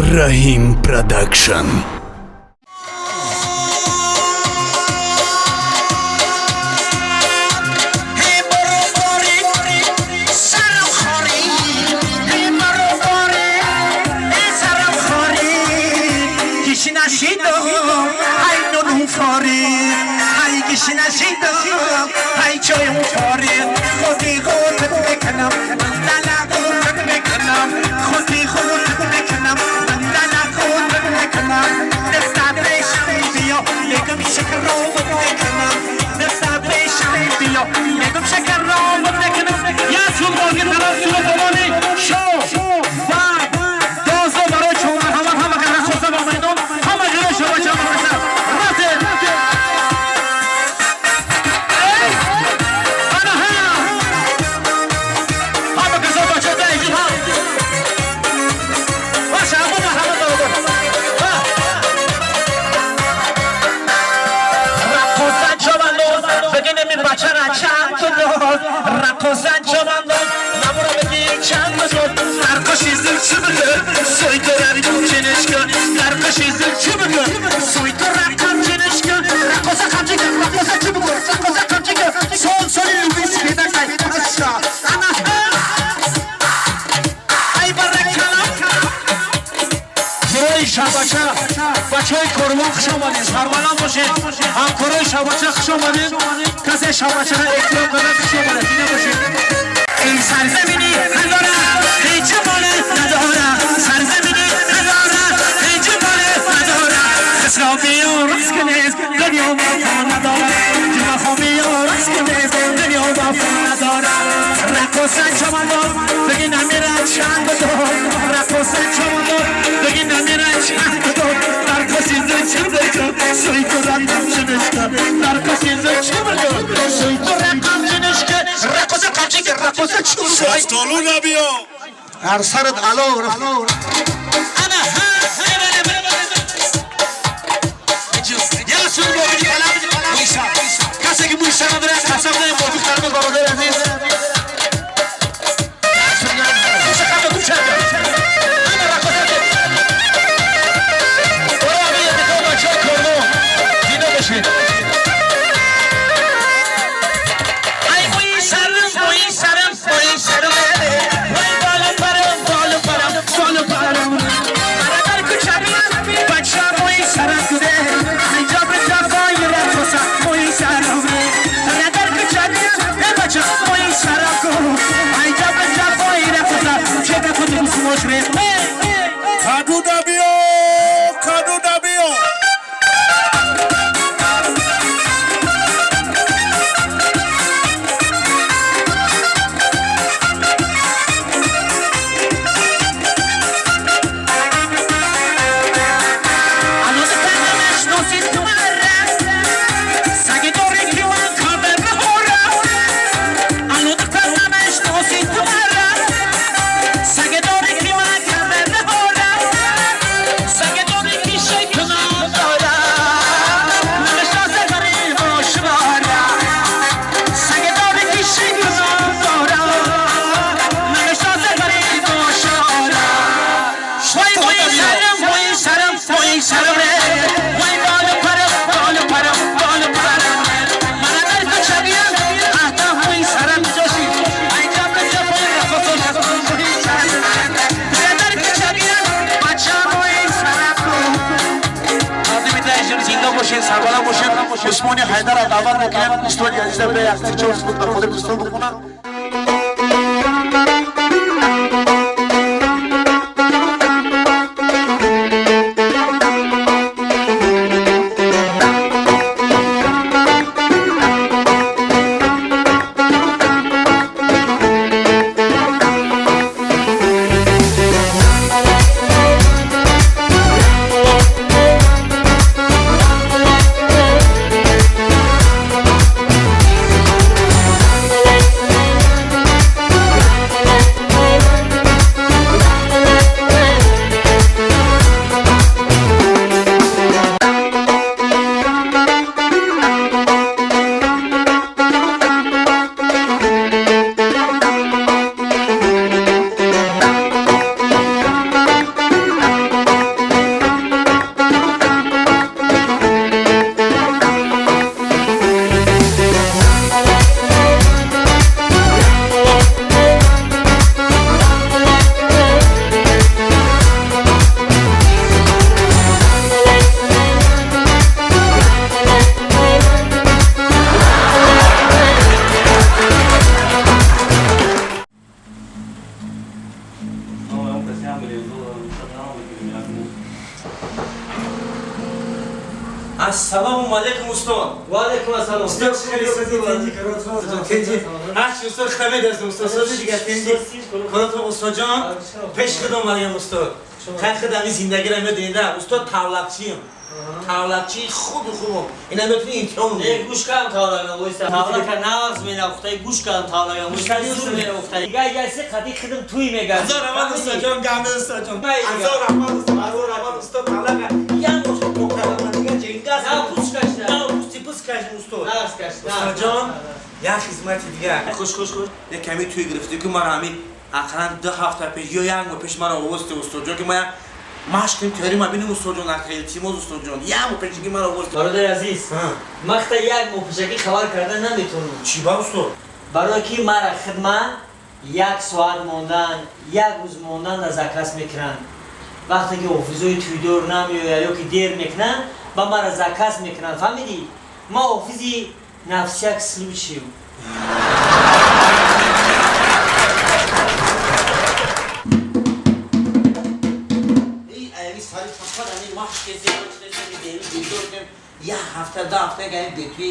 Раҳим Продакшн. Бачаҳои Корвон хуш омадед, сарбаланд бошед. Ҳамкорои Шабача хуш омадед. Касе Шабачаро эҳтиром карда хуш омадед. Зинда бошед. Ин сарзамини ҳазора ҳеҷ ҷамоле надора. Сарзамини ҳазора ҳеҷ ҷамоле надора. Хусрав биё рақс кунед, дунё вафо надора. Ҷумъахон биё рақс кунед, дунё вафо надора. Раққоса чамандоз, бигӣ намирад чанд дор. Раққоса чамандоз, бигӣ намирад чанд дор. Шафтолу набиё. Ҳар сарат ало рафт. Ана ҳа Касе ки мӯйса надорад, қасам надорад, мувофиқ тарбият бародари азиз. Каду набиё, каду набиё. Сарбаланд бошед. Усмони Ҳайдарро даъват мекунем. Устоди азиза бира як се-чор суруд ба хотири дӯстон бихонад. Thank Ассалому алейкум, устод. Ва алейкум ассалом. Устод, хеле созӣ, тинҷи, коротон, тинҷи. Ҳарчи устод хамид аст, устод, созӣ дигар, тинҷи. Коротон, устод ҷон, пеш худам омадам, устод. Хай худ ҳамин зиндагиро медонед, устод, тавлақчием. Тавлақчии хуби хубам. Ина метавонӣ имтиҳон Э, гӯш кардам тавлагам, войса. Тавлака нағз менавохтаи, гӯш кардам тавлагам. Гӯш зур менавохтаи. Дига яси қади хидм туй мегард. Ҳазор раҳмат, устод ҷон, гамда, устод ҷон. Ҳазор раҳмат, устод, ҳазор раҳмат, устод, тавлака. Як бош покардам, дига ҷингас. На пус кашда. На пусти пус кашдем, устод. Нағз кашд. Устод ҷон, як хизмати дигар. Хуш, хуш, хуш. Як ками туй гирифтӣ, ки мара ҳамин ақаллан 2 ҳафта пеш ё як моҳ пеш мара овозди, устод ҷон, ки ма машқ кунем, теория бинем, устод ҷон, ака, илтимос, устод ҷон, як моҳ пешги мара овозди. Бародари азиз, ман хата як моҳ пешакӣ хабар карда наметавонам. Чӣ ба, устод? Барое ки мара хидма як соат мондан, як рӯз мондан дар заказ мекунанд. Вақте ки офизои туйдор намеояд ё ки дер мекунанд, ба мара заказ мекунанд. Фаҳмидӣ? Ман офизи на всяк случай. Як ҳафта, 2 ҳафта гаем бетуи,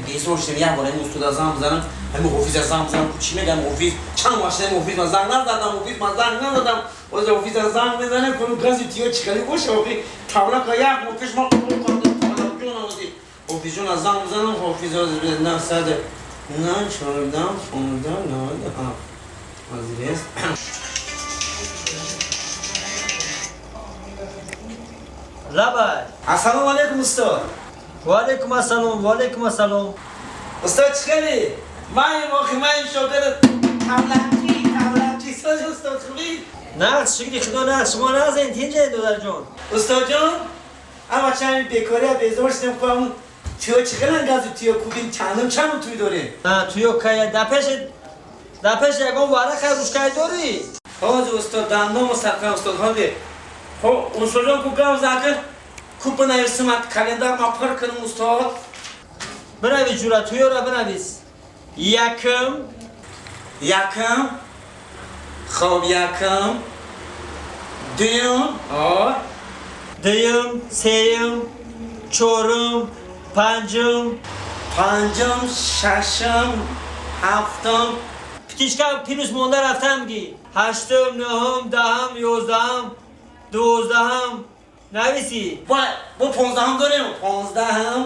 безор шудем. Як бор ҳамин устода занг бизанам, ҳамин ҳофиза занг бизанам. Чӣ мегӯям, ҳофиз? Чанд вақт шудем, ҳофиз ман занг назадам, ҳофиз ман занг назадам. Ҳозир ҳофиза занг мезанем, кунум гази тиё чӣ хеле боша. Охи тавлака як моҳ пеш ман қабул кардам, тавлакҷон. Ҳозир ҳофизҷона занг бизанам. Ҳофиз ҳозир 909 14 15 97 ҳозир аст. Лабай. Ассалому алейкум, устод. Ва алейкум ассалом, ва алейкум ассалом. Устод, чӣ хеле? Маем, охи, маем, шогирд тавлакчи, тавлакчи. Соз, устод, хубӣ? Нағз, шукри худо, нағз. Шумо нағзен, тинҷед, додарҷон? Устод ҷон, ама чами бекория безор шудем, куам туё чӣ хелан, газу туё кубин, чандум чандум туй дорем? Туё кая? Дар пеш ягон варақа, ручкай дорӣ? Ҳозир, устод, дандому сақам, устод, ҳозир. Хо, устод ҷон, ку гав закр ку бинависимат, календар ма пур кунам, устод. Бинавис, ҷура, туёра бинавис. Якм. Якм. Хоб, якм, дуюм. Дуюм, сеюм, чорум, панҷум. Панҷум, шашум, ҳафтум. Птичка плюс монда рафтам ги. Ҳаштум, нӯҳум, даҳум, 11-ум, 12-ум нависӣ. Бо 15-ум дорем, 15-ум,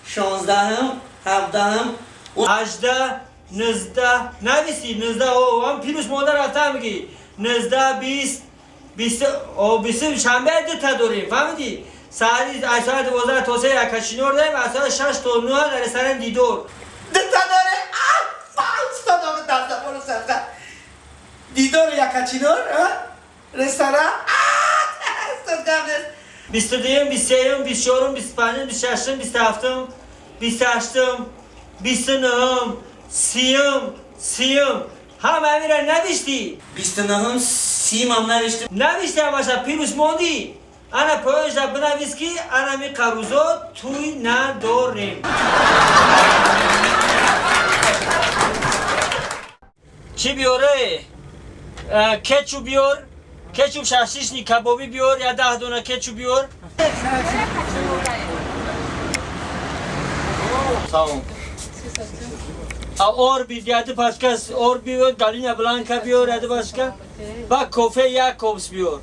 16-ум, 17-ум. 18, 19 нависӣ, 19 ам плюс монда рафтам ги. 19, 20, 20, шанбе дута дорем, фаҳмидӣ? Саати аз соати 12 то 3 якашинор дорем, аз соати 6 то 9 дар ресторан Дидор. Дута дорем. Дидор, якачинор, ресторан. 22-юм, 23-юм, 24-ум, 25-ум, 26-ум, 27-ум, 28-ум, 29-ум, 30-ум, 30-ум. Ҳама ҳамира навиштӣ? 29-ум, 30-ам навиштем. Навиштӣ ҳамаша, плюс мондӣ. Ана поёнша бинавис, ки анами қарузо туй надорем. Чӣ биёре? Кетчуп биёр, кетчуп, шашличный кабобӣ биёр, я 10 дона кетчуп биёр. Салом. Орби яди пачка орб биёр, Галина Бланка биёр яди пачка ва кофе як копс биёр.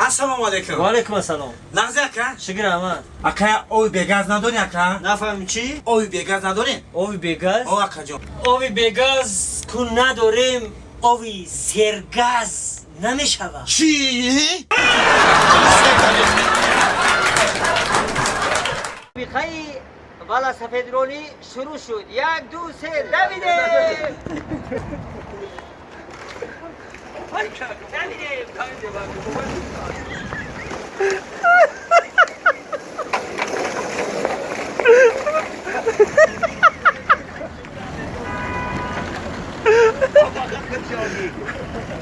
Ассалому алейкум. Ва алейкум ассалом. Нағзи, ака? Шукр, аҳмад. Ака, оби бегаз надорӣ, ака? Нафаҳмим, чӣ? Оби бегаз надорӣ? Оби бегаз? О, акаҷон. Оби бегаз ку надорем, оби сергаз намешавад. Чӣ? Мусобиқаи велосипедронӣ шурӯъ шуд. Як, ду, се, давидем, давидем!